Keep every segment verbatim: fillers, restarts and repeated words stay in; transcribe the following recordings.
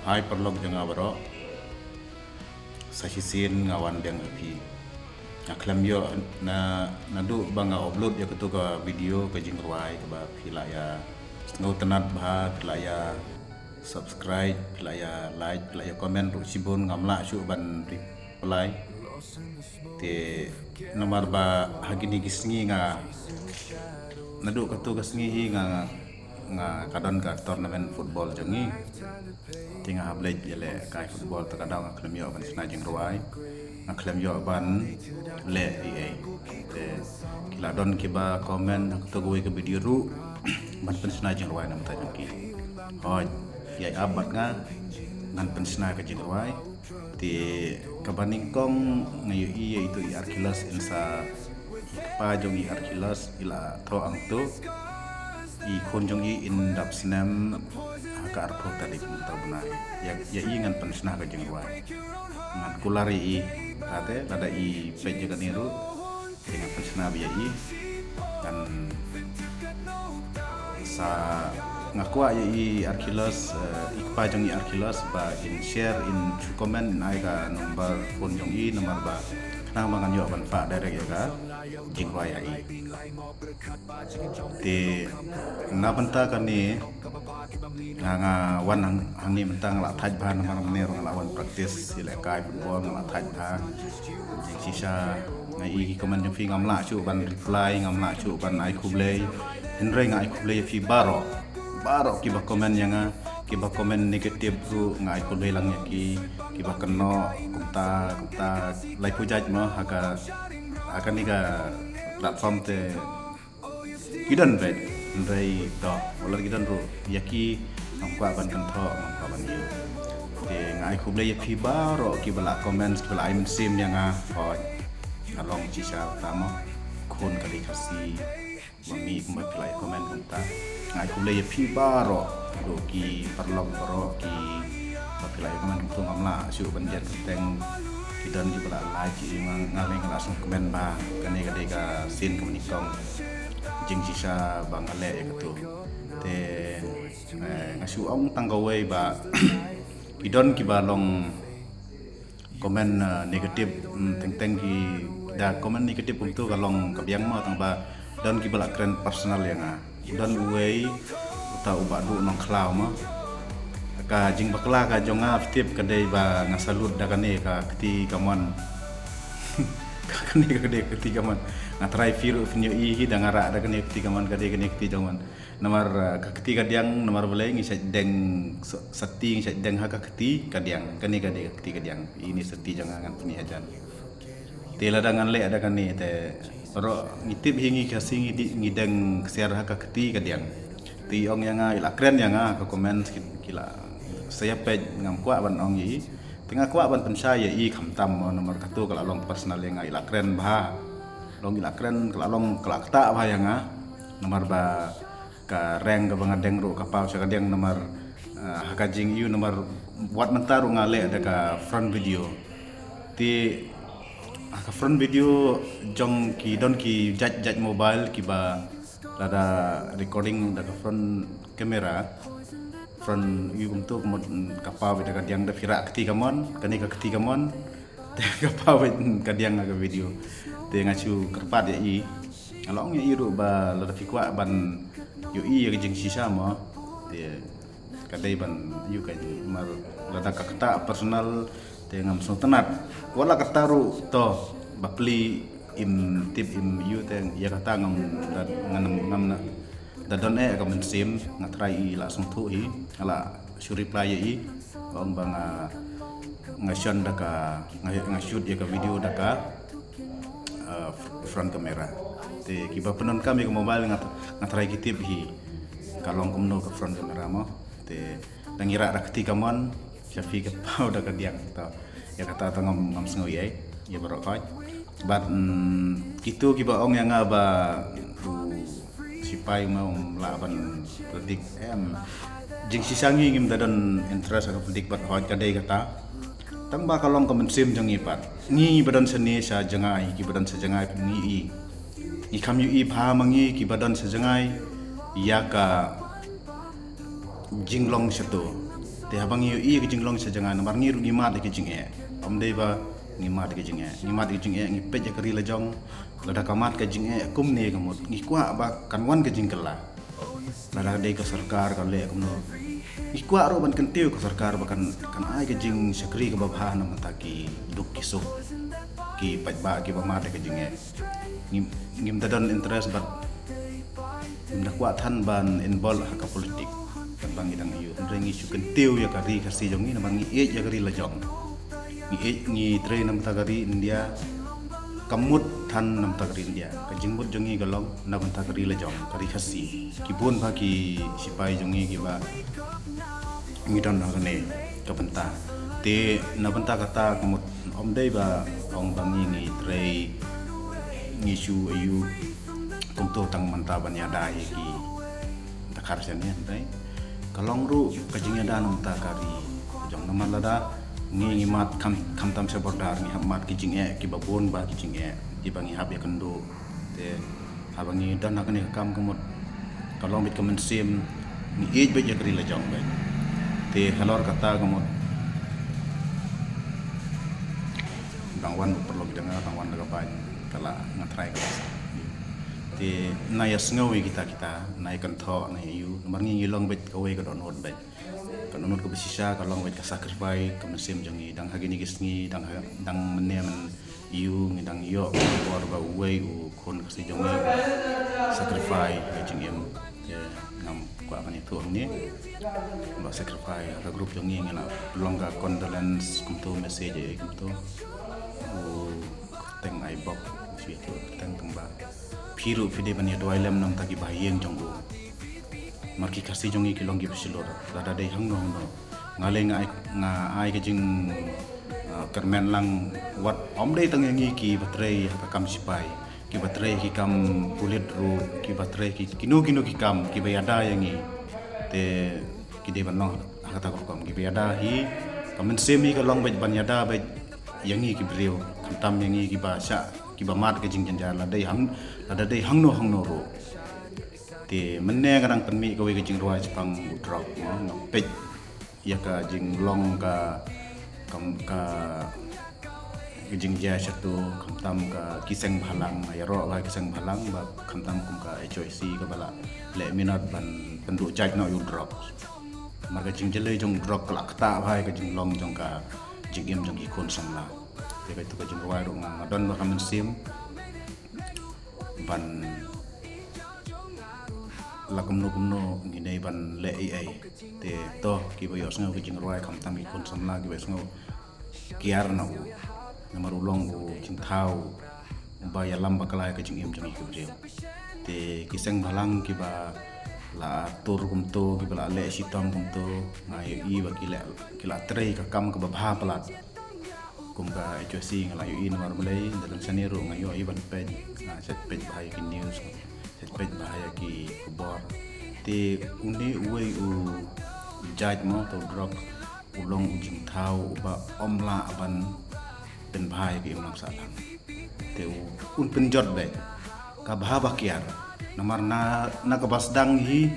Hai paralok jong nga baroh. Sa shisien nga wan biang ïa phi. Nga khlem ïoh na, naduh ba nga upload ïa katu ka video ka jingrwai kaba phi la ïa sngewtynnad bha, phi la ïa subscribe, phi la ïa like, phi la ïa comment ruh shibun, ngam lah shuh ban reply. Te namar ba ha kine ki sngi nga, naduh katu ka sngi hi nga, nga ka don ka tournament football jong ngi. Te nga hap leit ïaleh kai football, te ka daw nga khlem ïoh ban shna jingrwai, nga khlem ïoh ban leh ei ei. Te ki la don kiba comment ha katu kawei ka video ruh ban pynshna jingrwai na bynta jong ki. Hooid, ïai ap bad nga, ngan pynshna ka jingrwai. Te kaba nyngkong nga ïohi ïa itu i Archilus, in sa i kpa jong i Archilus i la thoh hangto, i khun jong i in dap snem ha ka arphew tarik mynta u bnai. Ïa, ïa i ngan pynshna ka jingrwai. Ngan kular ïa i, te lada i peit ïa kane ruh, te ngan pynshna bha ïa i. Ngan sa, nga kwah ïa i Archilus, eh, i kpa jong i Archilus ba in share, in shu comment, in ai ka number phone jong i, namar ba khnang ba ngan ïoh ban phah direct ïa ka jingrwai ha i. Te na bynta kane, nga, nga wan hang, hangne mynta nga la thait bha, namar mynne ruh nga la wan practice ïaleh kai football, nga la thait bha. Jingshisha nga ïohi ki comment jong phi, ngam lah shuh ban reply, ngam lah shuh ban ai khublei. Hynrei nga ai khublei ïa phi baroh, baroh kiba comment ïa nga, kiba comment negative ruh nga ai khublei lang ïa ki, kiba kynnoh kumta kumta, laiphew jait mo ha ka, ha kane ka platform te ki don beit, hynrei to, wat la ki don ruh, ïa ki ngam kwah ban kynthoh, ngam kwah ban ïoh. Te nga ai khublei ïa phi baroh kiba la comment, kiba la ai mynsiem ïa nga. Hooid, nga long shisha uta mo, khun ka dei Khasi, ma mih kumba phi la ai comment kumta. Nga ai khublei ïa phi baroh, haduh ki paralok baroh kiba phi la ai comment kumta, ngam lah shuh ban jan kyrteng. Ki don kiba la like, ki nga, nga lei nga la sngew kmen bha. Kane ka dei ka sien kaba nyngkong jingshisha ba nga leh ïa katu. Te, eh, nga shu ong tang kawei ba ki don kiba long comment, eh, negative, hmm, teng teng ki da comment negative kumtu ka long ka biang mo, tang ba don kiba la kren personal ïa nga. Don uwei uta u Bah Duh Nongkhlaw mo. Ka jingbakla ka jong nga, phi tip, ka dei ba nga salute da kane ka kti kamon. Ka kane ka dei ka kti kamon. Nga trai phi ruh phin ïohi hi da nga rah da kane ka kti kamon, ka dei kane ka kti jong mon. Namar, eh, ka kti kadiang, namar balei ngi shait deng sa-, sati, ngi shait deng ha ka kti kadiang. Kane ka dei ka kti kadiang. Ine sati jong nga, ngan pyni hajan. Te lada ngan leh da kane te, baroh ngi tip hi, ngi Khasi ngi di, ngi deng ksiar ha ka kti kadiang. Te i ong ïa nga, i la kren ïa nga ha ka comment, ki, ki la sa ïa peit, ngam kwah ban ong ïa i. Te nga kwah ban pynshai ïa i khamtam mo, namar katu ka la long personal ïa nga, i la kren bha. Long i la kren, ka la long, ka la ktah bha ïa nga. Namar ba ka rank kaba nga deng ruh ka paw sha kadiang, namar, ah, ha ka jingïohi, namar wat mynta ruh nga leh da ka front video. Te ha ka front video jong ki, don ki jait jait mobile kiba lada recording da ka front camera, front view kumtu, ka mut ka paw beit da kadiang, da phi rah kti kamon, kane ka kti kamon. Te ka paw beit kadiang ha ka video. Te nga shu kyrpad ïa i. Nga la ong ïa i ruh ba lada phi kwah ban ïohi ïa ka jingshisha mo, te ka dei ban ïohi ka, namar lada ka ktah personal te ngam sngewtynnad. Wat la kata ruh to, bapli im tip im ïohi, te ïa kata ngam, ngam, ngam na. Da don eh ka mynsiem, nga trai, i la sngewthuh hi, nga la shu reply ïa i. Ong ba nga, nga shon da ka, nga, nga shoot ïa ka video da ka, eh, front camera. Te kiba pyndonkam ïa ka mobile, nga, nga trai ki tip hi ka long kumno ka front camera mo. Te da ngi rah da kti kamon, sha phi ka paw da kadiang. To, ïa kata to ngam, ngam sngew ei ei, ïa baroh khoit. Bad, mm, kitu kiba ong ïa nga ba u sipai um lah ban predict, em, jingshisha ngi ngim da don interest ha ka predict bad hooid ka dei kata. Tang ba ka long ka mynsiem jong ngi pat. Ngi ba don shane sha jngai, kiba don sha jngai pat ngi i. Ngi kham ïohi bha ma ngi kiba don sha jngai ïa ka jinglong shato. Te haba ngi ïohi ka jinglong sha jong nga, namar ngi ruh ngi mad ïa ka jingeh. Ym dei ba ngi mad ïa ka jingeh. Ngi mad ïa ka jingeh, ngi peit ïa ka ri la jong. Lada ka mad ka jingeh kumne ka mut, ngi kwah ba kan wan ka jingkylla. Lada dei ka sorkar ka leh kumno, ngi kwah ruh ban kyntiew ka sorkar ba kan, kan ai ka jingshakri kaba bha na bynta ki duk ki suk, ki paidbah kiba mad ïa ka jingeh. Ngim, ngim da don interest bad ngim da kwah than ban involve ha ka politik. Katba ngi dang ïoh, hynrei ngi shu kyntiew ïa ka ri Khasi jong ngi, namar ngi ïeit ïa ka ri la jong. Ngi ïeit, ngi trei na bynta ka ri India. Ka mut than na bynta ka ri India. Ka jingmut jong ngi ka long na bynta ka ri la jong, ka ri Khasi. Ki bun bha ki sipai jong ngi kiba ngi don ha kane ka bynta. Te na bynta kata ka mut, ym dei ba ong ba ngi, ngi trei, ngi shu ïa u kumto tang mynta ban ïada ïa ki dkhar sha ne, hynrei ka long ruh ka jingïada na bynta ka ri jong, namar lada ngi, ngi mad kham, khamtam sha border, ngi hap mad ki jingeh kiba bun bha, ki jingeh kiba ngi hap ïakynduh. Te haba ngi don ha kane ka kam ka mut, ka long beit ka mynsiem, ngi ïeit beit ïa ka ri la jong beit. Te halor kata ka mut, dang wan u paralok jong nga, dang wan da ka bike, ka la nga trai ka. Te na ïa sngew ïa kita kita, na ïa kynthoh, na ïa ïoh, namar ngi, ngi long beit kawei ka dohnud beit. Ka dohnud kaba shisha ka long beit ka sacrifice ka mynsiem jong ngi, dang ha kine ki sngi, dang ha, dang mynne myn ïoh, ngi dang ïoh ka bor ba uwei u khun Khasi jong ngi u sacrifice ïa ka jingim. Te ngam kwah ban ïathuh hangne ba sacrifice, ha ka group jong ngi ngi la pynlong ka condolence kumto, message ïa kumto. U kyrteng Aibok, shu ïathuh kyrteng tang ba phi ruh phi dei ban ïa duwai lem na bynta ki bahaïing jong u. Namar ki Khasi jong ngi ki long kiba shlur, lada dei hangno hangno. Nga lei nga ai, nga ai ka jing, ah, kyrmen lang, wat ym dei tang ïa ngi kiba trei ha ka kam sipai, kiba trei ki kam pulit ruh, kiba trei ki, kino kino ki kam kiba ïada ïa ngi. Te ki dei ban long ha kata ka rukom, kiba ïada hi, ka mynsiem hi ka long beit ban ïada beit ïa ngi ki briew, khamtam ïa ngi kiba shah, kiba mad ka jingjynjar, lada dei hang, lada dei hangno hangno ruh. Te mynne nga dang pynmih kawei ka jingrwai shaphang u drug, mo, nga peit ïa ka jinglong ka, ka, ka, ka jingjia shato, khamtam ka ki seng bhalang, ïaroh bha ki seng bhalang, ba khamtam kum ka H Y C kaba la leh minot ban pynduh jait noh ïa u drug. Namar ka jingjyllei jong u drug ka la ktah bha ïa ka jinglong jong ka jingim jong ki khun samla. Te kaito ka jingrwai ruh nga, nga don bha ka mynsiem ban la kumno kumno ngi dei ban leh ei ei. Te to kiba ïohsngew ka jingrwai, khamtam ki khun samla kiba ïohsngew, kiar na u, namar u long u jingthaw uba ïalam bakla ïa ka jingim jong ngi ki briew. Te ki seng bhalang kiba la tur kumto, kiba la leh shitom kumto, nga ïohi ba ki leh, ki la trei ka kam kaba bha palat. Kum ka H Y C nga la ïohi namar balei, da dang shane ruh nga ïohi ban peit, nga shait peit bha ïa ki news, shait peit bha ïa ki khubor. Te une uwei u jait, mo, to drug, u long u jingthaw uba ym lah ban pynbha ïa ka imlang sahlang. Te u, un pynjot beit, ka bha ba kiar. Namar na, na kaba sdang hi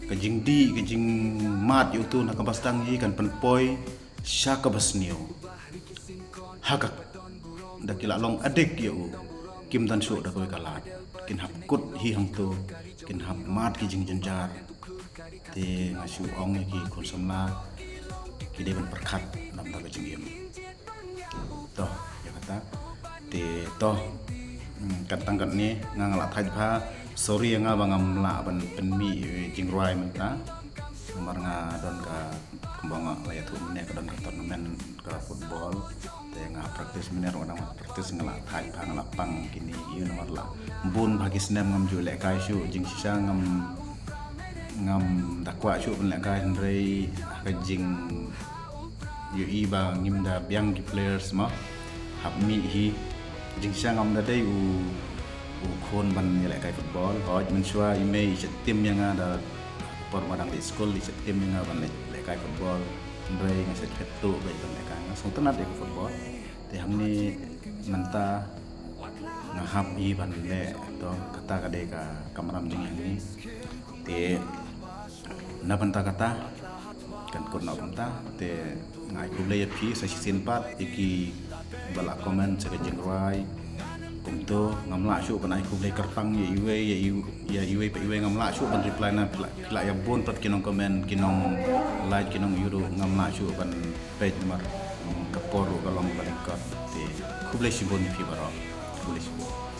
ka jingdih, ka jingmad ïa uto, na kaba sdang hi kan pynpoi sha kaba sniew. Ha ka, da ki la long addict ïa u, kim don shuh da kawei ka lad. Kin hap kut hi hangto, kin hap mad ki jingjynjar. Te nga shu ong ïa ki khun samla, ki dei ban pyrkhat na bynta ka jingim. To, ïa kata. Te to, hmm, kat tang katne, nga, nga la thait bha. Sorry ïa nga ba ngam lah ban pynmih, eh, jingrwai mynta. Namar nga don ka, kumba nga la ïathuh mynne, ka don ka tournament ka football. Te nga practice mynne ruh, nga dang practice, nga la thait bha, nga la pang kine ïa u, namar la bun bha ki snem ngam ju lehkai shuh, jingshisha ngam, ngam da kwah shuh ban lehkai, hynrei ha ka jing ïohi ba ngim da biang ki players, mo, hap mih hi. Jingshisha ngam da dei u, u khun ban ïalehkai football. Hooid, mynshuwa i mei i shait tim ïa nga da por ba dang dei skul, i shait tim ïa nga ban leh, lehkai football. Hynrei nga shait phet tuh beit ban lehkai, nga sngewtynnat ïa ka football. Te hangne mynta nga hap hi ban leh, to kata ka dei ka kamram jong ngi hangne. Te na bynta kata, Kan kut noh kumta te nga ai khublei ïa phi sa shisien pat ïa kiba la comment sa ka jingrwai. Kumto ngam lah shuh ban ai khublei kyrpang ïa iwei ïa iw- ïa iwei pa iwei ngam lah shuh ban reply na phi la, phi la ïa bun pat ki nong comment ki nong like ki nong ïuruh ngam lah shuh ban peit namar ka por ruh ka long ba lyngkot te khublei shibun ïa phi baroh. Khublei shibun.